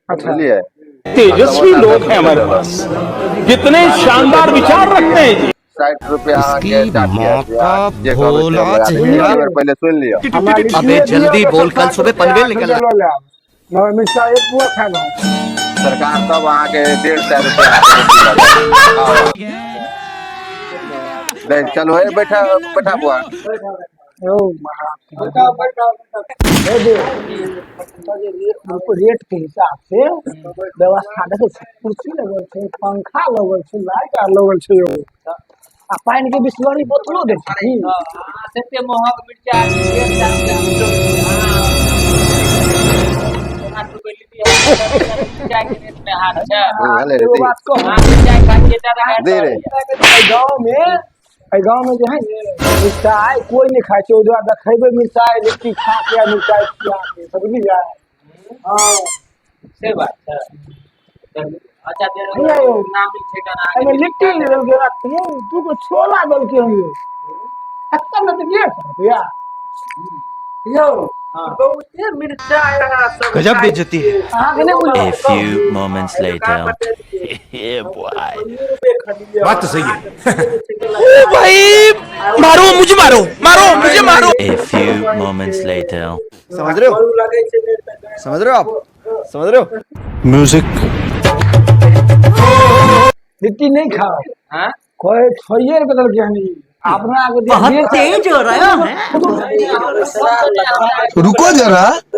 अच्छा। बुझलियै। तेजस्वी लोग हैं हमारे पास, कितने शानदार विचार रखते हैं जी। 60 रुपया अहाँके। इसकी चाट माँ के का जे कहबै से भोला लगा देब। चेहरा। एक बेर पहिले सुनि लिअ। हमरा अबे लिट्टिए दियौ जल्दी तऽ बोल, कल 60 सुबह रुपया पनवेल अहाँके निकलना। लऽ लेब, मगर मिरचाइ एक पुआ खायब हम। सरकार तब अहाँके 150 रुपया अहाँके लिट्टी लऽ लेत। हँ। नहीं, चलू हे, बैठा बैठा बुआ। यौ महाराज, हे दे रेट के हिसाब से व्यवस्था देखै छी, कुर्सी लगल छै, पंखा लगल छै, लाइट आर लगल छै यौ, आ पानि के बिसलरी बोतलो दै छै की? कते महग मिर्चा 150 रुपया किलो। मिर्चाई के रेट में हाथ छै। भेलै एगो रे। बात कहू? मिर्चाई खाइ छियै तऽ दे रे। एहि गाँव में, एहि गाँव में जे है ने, मिरचाइ कोइ नहि खाइ छै। ओहि दुआरे देखेबै मिरचाइ लिट्टी खा के आ मिरचाइ खिया के, समझली जाय? हँ। से बात छै। अच्छा। हैया यौ। नामी छै एहिमे लिट्टी नहि देलकै, यौ, दू गो छोला देलकै हन यौ। एत्ते ने तऽ 150 रुपया यौ। बहुते मिरचाइ अहाँ सब गजब बेइज्जती है। अहाँके नहि बुझल? A few moments later. Yeah, boy. बात तो सही है। ओ भाई, मारो मुझे, मारो मारो मुझे, मारो। A few moments later. समझ रहे हो? समझ रहे हो आप? समझ रहे हो? म्यूजिक। लिट्टी नहीं खाओ। हाँ? कोई 6 रुपये देलकै हन ई। अपना आगे बहुत तेज हो रहा है। रुको जरा।